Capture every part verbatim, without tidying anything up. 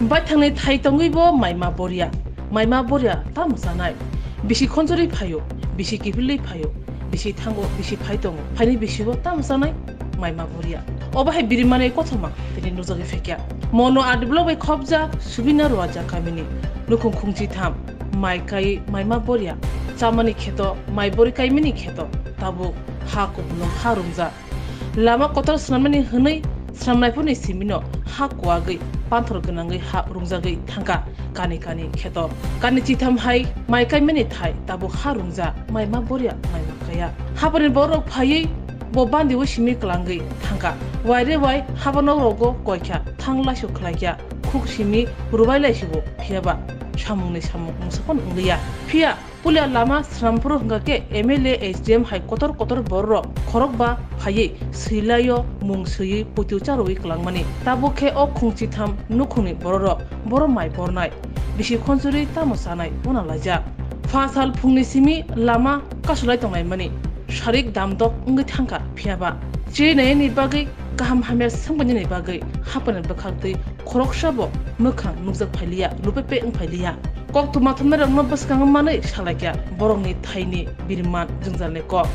Baithangni thai tongwi bo maima boria. Maima boria tamo chanai? Bisi khonjorwi phaio, bisi kiphilwi phaio, bisi thango, bisi phai tongo. Phaini bisi bo tamo chanai? Maima boria. Obo hai birimani kothoma tini nujagwi phaikya. Mono adiblo bai khopjak Subina Ruaja kamini. Nukhung khungchi tham. Mai kai maima boria. Chamani kheto, mai bori kaimani kheto. Tabuk ha kupulung ha rumjak. Lama kotor swnamnani hwnwi swnamnaiphurni simino ha kuwagwi panthor gwnangwi ha rungjagwi thangkha kani kani kheto. Kani chitham hai mai kaimani thai tabuk ha rungjak, maima boria maima kaya. Haphani borok phaiwi bo bandiwi simi kwlangwi thangkha. Waire wai haba nokrogo koikha thang laisuk khlaikha, khuk simi rubai laisibo, phiyaba samungni samung mungsa phano wngliya. Phiya Puila lama swnamphuru hwnkha khe M L A, S D M hai kotor kotor bororok khorokba phaiwi swilaio mung swiwi putio charwi kwlangmani. Tabuk khe o khungchitham nukhungni bororok boro mai bornai, bisi khonchurwi tamo chanai wana laijak. Pha sal phungni simi lama kasulai tonglaimani, sarik damdok wngwi thangkha phiyaba. Chinai ni bagwi kaham hamya swngbainani bagwi hapani bwkhaktwi khoroksabo mwkhang nukjak phailiya, lupepe wng phailiya. Koktwma thumnairokno bwskango manwi salaikya borokni thaini biriman jwngjalni kok.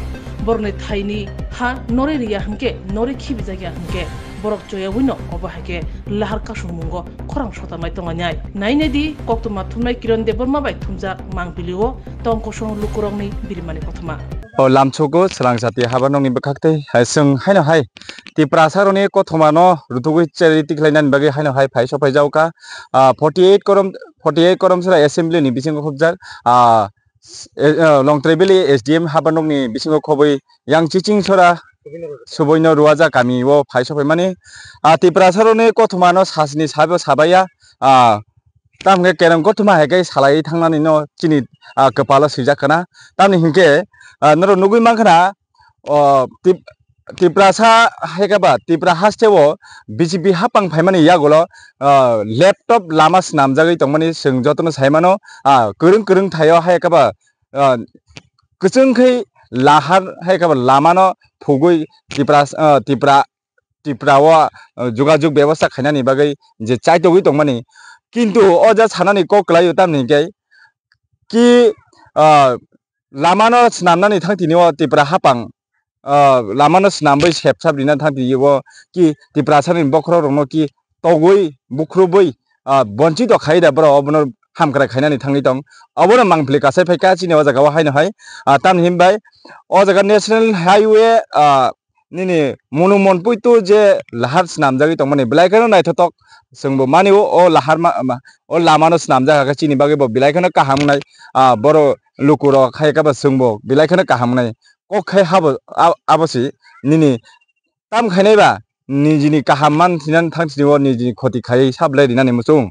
Borokni thaini ha norwi riya hwnkhe, norwi khibijak ya hwnkhe, borok choyawino obo hai khe lahar kasungmungo khorang sotanai tonglainai. Nainai di, koktwma thumnai Kiron Debbarma bai thumjak mangpilio tongkosong lukurokni birimani kothoma. O lamsogo swrang jati haba nokni bwkhaktwi hai chwng haino hai Tiprasarokni kothomano rutugwi cherwi tikhlainani bagwi haino hai phai sokphaijak kha. Ah, forty eight korom, forty eight korom sora assembly ni bisingo khobjak. Ah, s-, eh, eh, Longtrai Valley S D M haba nokni bisingo khobwi yang chiching sora Suboino Ruaja kami o phai sokphaimani. Ah, Tiprasarokni kothomano sasni sabo sabaiya. Ah, Tamo khe kereng kothoma hai khe salai thangnani no chini, ah, kwpalo swijak khna. Tamni hinkhe, ah, norok nugwi mankha na, o, Tip-, Tiprasa hai khe ba Tipra haste o B J P hapang phaimani yagulo, ah, laptop lama swnamjagwi tongmani chwng jotono sai mano, ah, kwrwng kwrwng thaio hai khe ba, ah, kwchwng khe lahar hai khe ba lamano phugwi Tipra, ah, Tipra Tripura o, uh, jogajog bebosta khainani bagwi je chaitogwi tongmani. Kintu o ja sanani kok kwlaio tamni hinkhe ki, uh, lamano swnamnani thang tini o Tripura hapang, uh, lamano swnamwi sep sap rina thang tini o ki Tiprasani bokhorok rokno ki togwi bukhrubwi, ah, bonchito khai da borok obono hamkrai khainani thangwi tong. Obono mangpili kasai phaikha chini o jaga o haino hai, ah, tamni hinbai o jaga National Highway, ah, nini monument puitu je lahar swnamjagwi tongmani belai kheno naithotok. Chwngbo mani o, o lahar ma, ma, o lamano swnamjak khe chini bagwi bo belai kheno kaham wngnai, ah, boro lukurok hai khe bo chwngbo belai kheno kaham wngnai. Kok khai habo, a-, abo si nini tam khainai ba nijini kaham man thinani thang tini o nijini khoti khai sablai rinani muchung.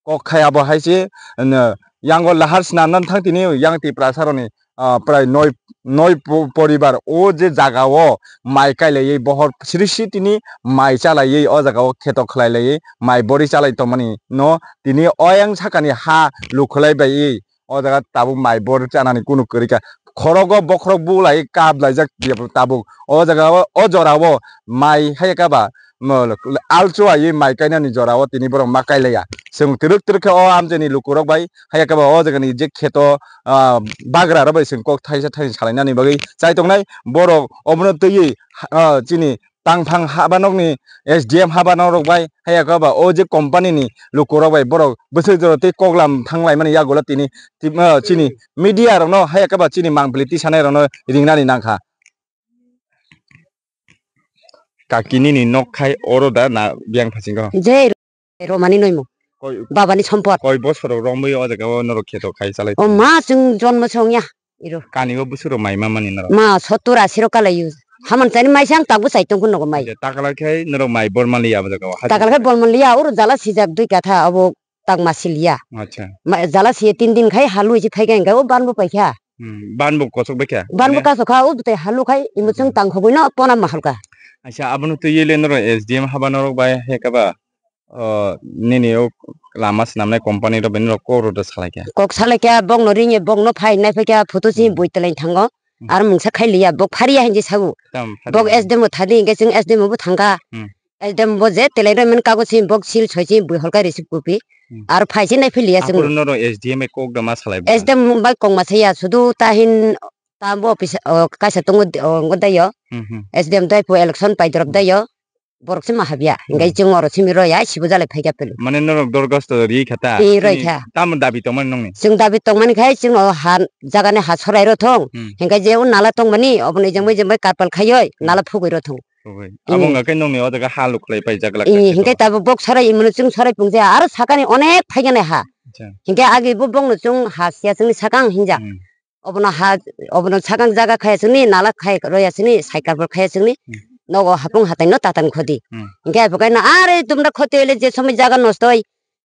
Kok khai abo hai se, no, yango lahar swnamnani thang tini yang Tiprasarokni, ah, prai noi, noi po-, poribar o je jaga o mai kailaiwi bohor siri si tini mai chalaiwi o jaga o kheto khlailaiwi mai bori chalai tongmani no tini oyang sakani ha lukhlai baiwi o jaga tabuk mai bor chanani kunu kwrwi kha. Khorogo bokhorok bulai kap laijak tabuk. O jaga o, o jora o mai hai khe ba, mo, alchu ai mai kainani jora o tini borok ma kailaiya. Chwng twrwk twrwk khe o amchaini lukurok bai hai khe ba o jagani je kheto, ah, bagra rok bai chwng kok thaisa thaini salainani bagwi chai tongnai. Borok obono twiwi, ah, chini tangphang habanokni S D M habanok rok bai, haya khe ba o je company ni luku rok bai borok bwswk jora tei koklam thang laimani yagulo tini, tini, ah, chini media rok no haya khe ba chini mangpili tisanai rok no ringnani nangkha. Kaki nini nok khai oro da na biyang phasingo? Je romani noimo. Koi, babani sompot. Koi bosor romwi o jaga o norok kheto khai chalai? O ma chwng jonmo se ongya. Iro. Kani o bwswk rok mai ma mani norok? Ma sottur asi rok kalai o. Haman chani mai se ang takbo chai tong phano nogo mai. Je takala khai norok mai bor mali abo jaga o. Takala khai bor mali ya, oro jala sijak dui katha abo tak ma siliya. Acha. Ma jala siye tin din khai halu isi phai khai o ban bo paikha. Hmm, ban bo kosok baikha? Ban bo kasok kha, o bwtai halu khai imo chwng tang khogwi no pona ma halka. Acha, abono twi le norok S D M haba norok bai he kaba. O, nini o lama swnamnai company rok bai norok kok rw da salai kha? Kok salai kha, bokno ring ye, bokno phai nai phai kha, photo chini bui twlai thango. Hmm. Ar mungsa khai liya, bok phariya hinwi sabu. Tam phariya. Bok S D M o thadi, hinkhe chwng S D M o bo thangkha. Hmm. S D M bo je telai roi mani kago si bok sil soi si bui holkai receive copy. Hmm. Ar phai si nai philiya chwng. Aphuru norok S D M bai kok da ma salai bwkha? S D M bai kok ma saya sudu ta hin ta bo office o kaisa tongo o ngo dai yo. Hmm, hmm. S D M dai po election pai drop dai yo. Borok se ma habya. Hinkhe Hmm. chwng oro simi roi ya sibo jalai phai kha pili. Mane norok dorgasto ri kha ta? Ee, roi Chini kha. Tamo dabi tongmani nongni? Chwng dabi tongmani khai chwng o ha jagani ha sorai rw thung. Hmm. Hinkhe je o nala tongmani obono ejang bai jang bai karpal khaioi Hmm. nala phugui rw thung. Oi. Hmm. Abo wngkha khe nongni o jaga ha lukhlai paijak lak Ee, kha hinkhe to. Tabuk bok sorai imano chwng sorai pung je aro sakani onek phaigani ha. Acha. Hinkhe agi bo bongno chwng ha siya chwngni sakang hinjak. Hmm. Obono ha, obono sakang jaga khaya chwngni, nala khai roya chwngni, cycle bo khaya chwngni, Hmm. nogo hapung hatai no tatan khodi. Hmm. Hinkhe abo kaino are tumra khoti ele je somoi jaga nostoi,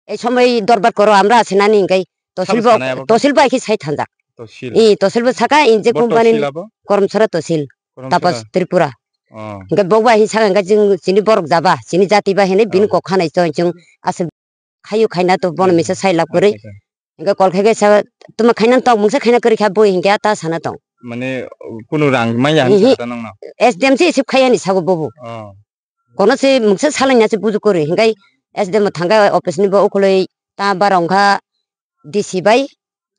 ei somoi dorbar koro amra asinani hinkhe tosil Sabo bo, sanai abo khe? Tosil bai khe sai thanjak. Tosil. I tosil bo saka inje Bo company tosil abo? Koromsora tosil, Koromsora? Tapas Tripura. Oh. Hinkhe bok bai saka hinkhe chwng chini borok jaba, chini jati bai hinwi bini Oh. Kok khanai choi chwng aswk khayu khaina to bono Hmm. Misa sai lab kwrwi. Acha, acha. Hinkhe kol khai khe sa tuma khaina tong mungsa khaina kwrwi kha bui hinkhe ta sana tong. Mane kunu rang maya hinwi Ihi. Sa ta nongno? S D M se isip khayani sago bobo. Oh. Kono se mungsa salaina se buju kwrwi hinkhe S D M thangkha office ni bo ukhulwi ta bara wngkha D C bai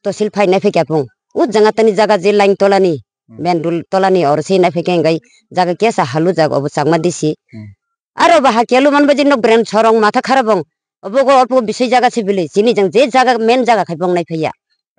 tosil phai nai phai khe pung. U janga tani jaga je line tolani, Hmm. Main road tolani oro se nai phai khe hinkhe jaga kesa halu jaga obo changma D C. Hmm. Aro ba hakhe luman baji nok brand sorong matha kharap bong. Obo go orpo bisoi jaga se bili. Chini jang je jaga main jaga khai bong nai phaiya.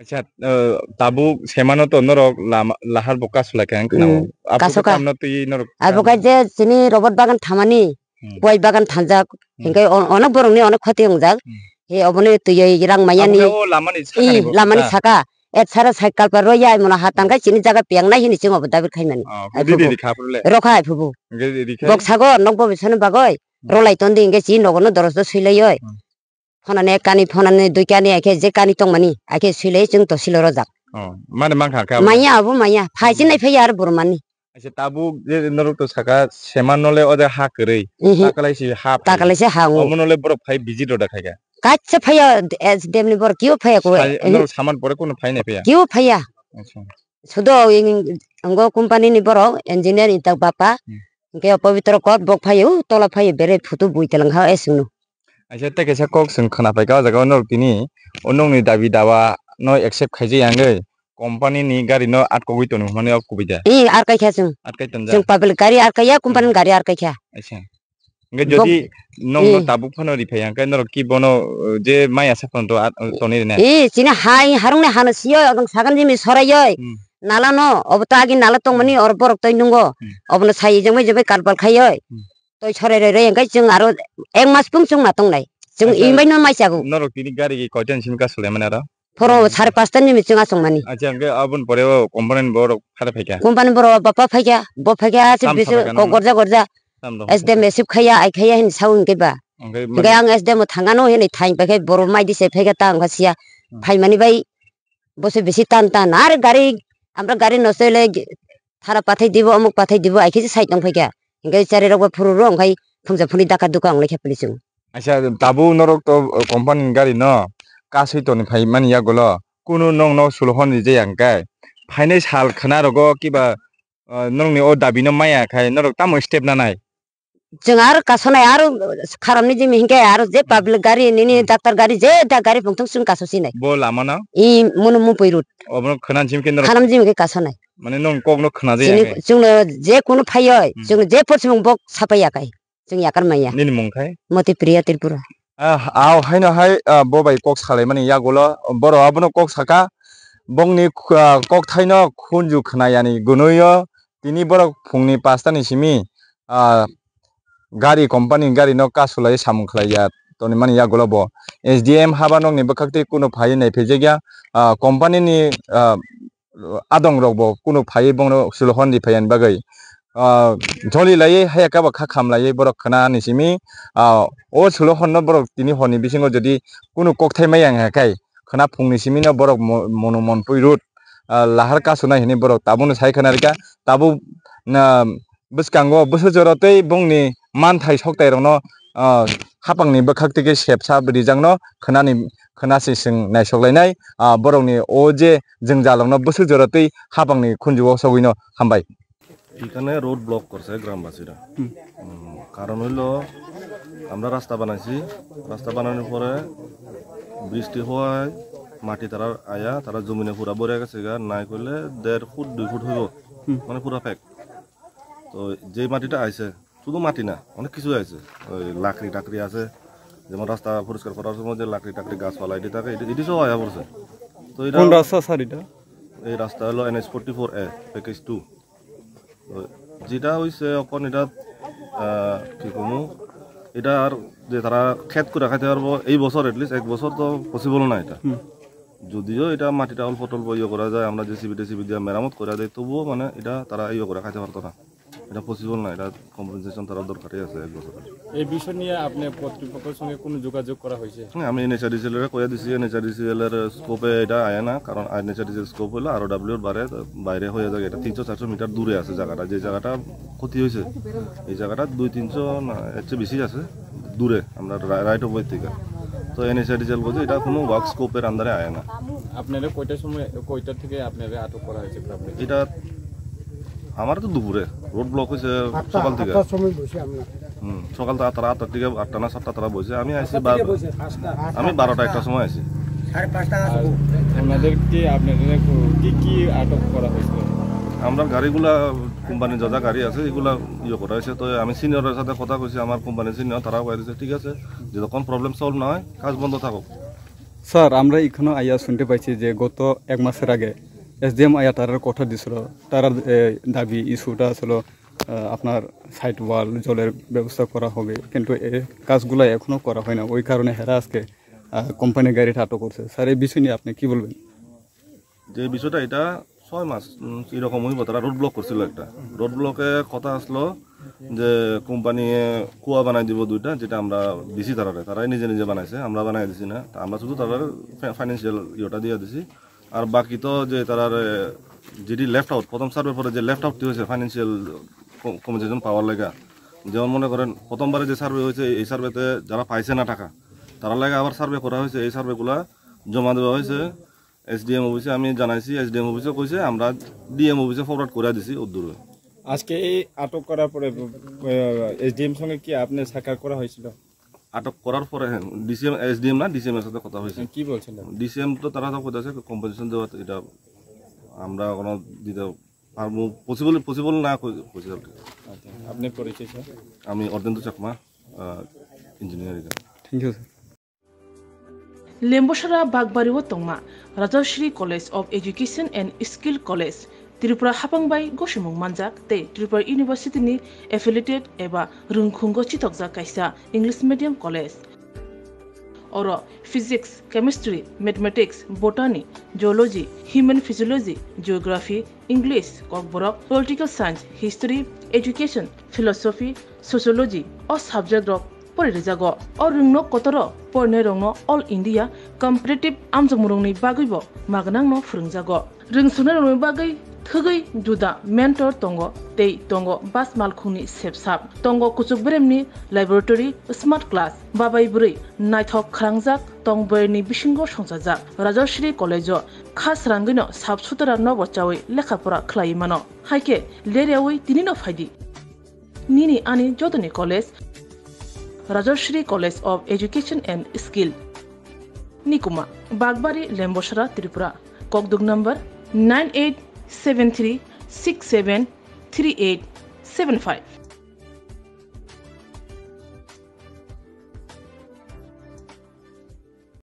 Acha, eh, tabuk semano to norok lama, lahar bo kasu lai kha ang khna o. Hmm, Abo kasu khe kha. Tamno twi norok Abo kha je chini robot bagan thamani, Hmm. koi bagan thanjak. Hmm. Hinkhe on-, onek borok ni onek khoti wngjak. Hmm. He obo ni twi rang maya ni. Abo khe o lamani saka ni Ih, bo lamani kha. Saka. Et sara cycle pa roya mono ha tangkai chini jaga piang nai hini chwng obo dabi khai mani. Oh, Ai di, di, phubu. Di kha phubu le. Rokha ai phubu. Hingke di, di khe? Bok sago nok bo bisano bagoi. Hmm. Rolai ton di hingke chi nogo no doros do sui lai oi. Hmm. Phonani ek kani phonani dui kani ai khe je kani tong mani ai khe sui lai chwng to silo rojak. Oh, mane mang kha khe abo? Maya abo maya. Phai chi Hmm. Nai phai ya ar bor mani. Acha tabuk je norok to saka seman no le o de ha kwrwi. Mhm. Takalai si ha phai. Takalai si ha ngu. Omo no le borok phai visit order khai kha. Kaisa phaiya S D M ni borok kio phaiya ko. Sai, Eh, norok saman pore kono phai nai phaiya? Kio phaiya. Acha. Sudo ing-, ngo company ni borok engineer ni tak bapa. Hmm. Hingke o Pabitro kot bok phaio, tola phaio, bere photo bui telang ha, e sungno. Aisa tei kaisa kok chwng khwna paikha o jaga o norok tini, o nokni dabi dawa no accept khaijak ya wngwi company ni gari no atkogwi tongwi hwnmani o kubui da? Ee, ar kaikha chwng. Ar kai tonjak? Chwng public gari ar kaiya, company ni Hmm. Gari ar kaikha. Aisa. Hingke Bok-, jodi nokno eh. Tabuk phano riphai ya, hingke norok ki bono, eh, je maya saphano to, ah, toni rina? Eh, chini hai, harungni hano siyoi, odong sagan jimi soraioi. Hmm. Nala no, obo to agi nala tongmani, Hmm. Oro borok toi nungo. Hmm. Obono sai jemai jemai karbal khaioi. Hmm. Toi sorai roi roi, hingke chwng aro ek mas pung chwng ma tongnai. Chwng Acha, imbai no mai chago. Norok tini gari ki koitan simi ka sulaimani aro? Phoro Hmm. Sare pasta ni bisingo aswk mani. Acha, hingke aboni pore o company ni borok phare phaikha? Company borok bapa phaikha, bo phaikha, aswk Tam bisi sabaikha ko nangno? Gorja gorja. Tam dong. S D M receive khaiya, ai khaiya hin sao hingke ba. Hingke Hingke mane ang S D M o thangano hinwi thain paikhe borok mai di se phaikha ta wngkha siya. Hmm. Phaimani bai bo se bisi tan tan. Ar gari, amra gari no sele gi-, thara pathai dibo, omuk pathai dibo, ai khe sai tong phaikha. Hingke chari rok bo phuru rw, hingke phungsa phuni daka duka wnglai khe pili chwng. Acha, tabuk norok to, uh, company ni gari no kasui toni phai mani yagulo, kunu nong no sulohon rijaya hingke, phainai sal khwna rogo kiba, uh, norokni o dabi no maya khai norok tamo step nanai? Chwng aro kasonai aro kharamni jimi hingke aro je public gari nini Hmm. Doctor gari je da gari bongthong chwng kasosinai. Bo lama no? I munu mupui road. Obono khwna jimi khe norok Khanam jimi khe kasonai. Mane nong kok no khwna jaya Chini hingke? Chwngno je kunu phaioi, Hmm. Chwngno je porsimung bok sapaiya kai. Chwng yakar maya. Nini mung khai? Moti Priya Tripura. Ah, aw haino hai, ah, bo bai kok salaimani yagulo, borok abono kok saka, bongni khu-, ah, kokthaino khunju khwnayani gwnwio, tini borok phungni pasta ni simi, ah, gari company ni gari no kasulai samung khlaiya tonimani yagulo bo S D M haba nokni bwkhak twi kunu phaiwi naiphijakya, ah, company ni, ah, adong rok bo kunu phaiwi bongno sulohon ri phaiya ni bagwi, ah, joli laiwi haya khe bo kha kham laiwi borok khwna ni simi, ah, o sulohon no borok tini hor ni bisingo jodi kunu kokthai maya wngkha khe khwna phung ni simi no borok mo-, mono monpui road, ah, lahar kasu nai hinwi borok tabuk no sai khwna rikha tabuk na bwskango bwsajora tei bongni manthai soktai rokno, ah, hapangni bwkhak twi khe sepsa bwrwijakno khwnani, khwnasi chwng naisok lainai, ah, borokni o je jwngjalrokno bwsajora twi hapangni khunju o sogwino hambai. এখানে road block করছে গ্রামবাসীরা। হুম। উম, কারণ হইলো, আমরা রাস্তা বানাইছি, রাস্তা বানানোর পরে বৃষ্টি হওয়ায় মাটি তারা আয়া, তারা জমিনে পুরা ভরে গেছে গা, নাই করলে দেড় ফুট, দুই ফুট হইব, হুম। মানে পুরা প্যাক। তো যে মাটিটা আইছে, শুধু মাটি না, অনেক কিছু আইছে, ওই লাকড়ি টাকড়ি আছে, যেমন রাস্তা পরিষ্কার করার সময় যে লাকড়ি টাকড়ি গাছপালা এটি থাকে, এটি, এটি সব আয়া পড়ছে। তো এটা কোন রাস্তা স্যার এটা? এই রাস্তা হলো এনএইচ ফোর্টি ফোর এ, প্যাকেজ টু। তো যেটা হইছে এখন এটা, আহ, কি কমু, এটা আর যে তারা খেত করে খাইতে পারবো এই বছর, অ্যাটলিস্ট এক বছর তো পসিবল না এটা। হুম। যদিও এটা মাটিটা অল্প টল্প ইয়ে করা যায়, আমরা জেসিবি টেসিবি দিয়ে মেরামত করে দেয়, তবুও মানে এটা তারা ইয়ে করে খাইতে পারতো না, এটা পসিবল না, এটা কম্পেনসেশন তারা দরকারই আছে এক বছরের। এই বিষয় নিয়ে আপনি কর্তৃপক্ষের সঙ্গে কোনো যোগাযোগ করা হয়েছে? হ্যাঁ, আমি এনএইচআরডিসিএল এর কইয়া দিছি, এনএইচআরডিসিএল এর স্কোপে এটা আয় না, কারণ এনএইচআরডিসিএল স্কোপ হলো আরওডব্লিউ এর বাইরে, বাইরে হয়ে যায়, এটা তিনশো চারশো মিটার দূরে আছে জায়গাটা, যে জায়গাটা ক্ষতি হয়েছে, এই জায়গাটা দুই তিনশো না, এর চেয়ে বেশি আছে দূরে, আমরা রা-, রাইট অফ ওয়ে থেকে। তো এনএইচআরডিসিএল বলছে এটা কোনো ওয়ার্ক স্কোপের আন্ডারে আয় না। আপনারা কয়টার সময়, কয়টা থেকে আপনারা আটক করা হয়েছে? এটা আমার তো দুপুরে রোড ব্লক হয়েছে আটটা, সকাল থেকে। আটটার সময় বসে আমরা। হুম, সকাল তো আটটা, আটটার দিকে, আটটা না সাতটা তারা বসে। আমি আইছি আটটা থেকে বা-, বসে, পাঁচটা। আমি বারোটা, একটার সময় আইছি। সাড়ে পাঁচটা আর আসবো। ওনাদেরকে আপনাদের কি কি আটক করা হয়েছিল? আমরা গাড়িগুলা কোম্পানির যা যা গাড়ি আছে এগুলা ইয়ে করা হয়েছে। তো আমি সিনিয়রের সাথে কথা কইছি, আমার কোম্পানির সিনিয়র, তারাও কয়ে দিছে, "ঠিক আছে, যতক্ষণ প্রবলেম সলভ না হয় কাজ বন্ধ থাকুক।" স্যার, আমরা এখানে আইয়া শুনতে পাইছি যে গত এক মাসের আগে এসডিএম আইয়া তারার কথা দিছিল, তারার, এ, দাবি ইস্যুটা ছিল, আহ, আপনার সাইড ওয়াল, জলের ব্যবস্থা করা হবে, কিন্তু এই কাজগুলা এখনো করা হয় না, ওই কারণে হেরা আজকে, আহ, কোম্পানির গাড়িটা আটক করছে। স্যার, এই বিষয় নিয়ে আপনি কি বলবেন? যে বিষয়টা এটা ছয় মাস, উম, এরকম হইব, তারা রোড ব্লক করছিল একটা। রোড ব্লকে কথা আসলো যে কোম্পানি কুয়া বানাই দিব দুইটা, যেটা আমরা দিছি তারারে, তারাই নিজে নিজে বানাইছে, আমরা বানাই দিছি না। তা আমরা শুধু তারার ফা-, ফাইন্যান্সিয়াল ইয়েটা দিয়ে দিছি। আর বাকি তো যে তারার, এ, যেটি লেফট আউট, প্রথম সার্ভে পরে যে লেফট আউটটি হয়েছে ফাইন্যান্সিয়াল ক-, কম্পেনসেশন পাওয়ার লেগা, যেমন মনে করেন প্রথমবারে যে সার্ভে হয়েছে, এই সার্ভেতে যারা পাইছে না টাকা, তারা লাগে আবার সার্ভে করা হয়েছে, এই সার্ভেগুলা জমা দেওয়া হয়েছে এসডিএম অফিসে। আমি জানাইছি, এসডিএম অফিসে কইছে আমরা ডিএম অফিসে ফরওয়ার্ড করে দিছি ওর দূরে। আজকে এই আটক করার পরে, আহ, এসডিএম সঙ্গে কি আপনি সাক্ষাৎ করা হয়েছিল? আটক করার পরে, হ্যাঁ, ডিসিএম, এসডিএম না, ডিসিএম এর সাথে কথা হয়েছে। কি বলছেন আপনি? ডিসিএম তো তারা তো কইতাছে কম্পেনসেশন দেওয়া, তো এটা আমরা কোনো দিতে পারবো, পসিবল, পসিবল না কই-, কইছে আর কি। আচ্ছা, আপনি পরিচয় স্যার? আমি অর্ধেন্দু চাকমা, আহ, ইঞ্জিনিয়ার এখানে। Thank you sir. Lembosara Bagbari o tongma Rajashree College of Education and Skill College, Tripura hapang bai gosimung manjak tei Tripura University ni affiliated eba rwngkhungo chitokjak kaisa English medium college. Oro physics, chemistry, mathematics, botany, geology, human physiology, geography, English, Kokborok, political science, history, education, philosophy, sociology o subject rok pori rijago. O rwngno kotoro porinai rokno All India competitive amjokmung rokni bagwi bo magnang no phwrwngjago. Rwngsuknai rokni bagwi thwgwi juda mentor tongo tei tongo bas malkhungni sepsap. Tongo kuchuk beremni laboratory, smart class, babai bwrwi naithok khwrangjak tong boyarni bisingo songchajak. Rajashree College o kha srangwino sap sutara nobo chawi lekha pora khlaiwi mano. Haikhe leryawi tinino phaidi. Nini ani jotoni college, Rajashree College of Education and Skill. Nikuma, Bagbari, Lembosara, Tripura. Kokduk number nine eight seven three six seven three eight seven five.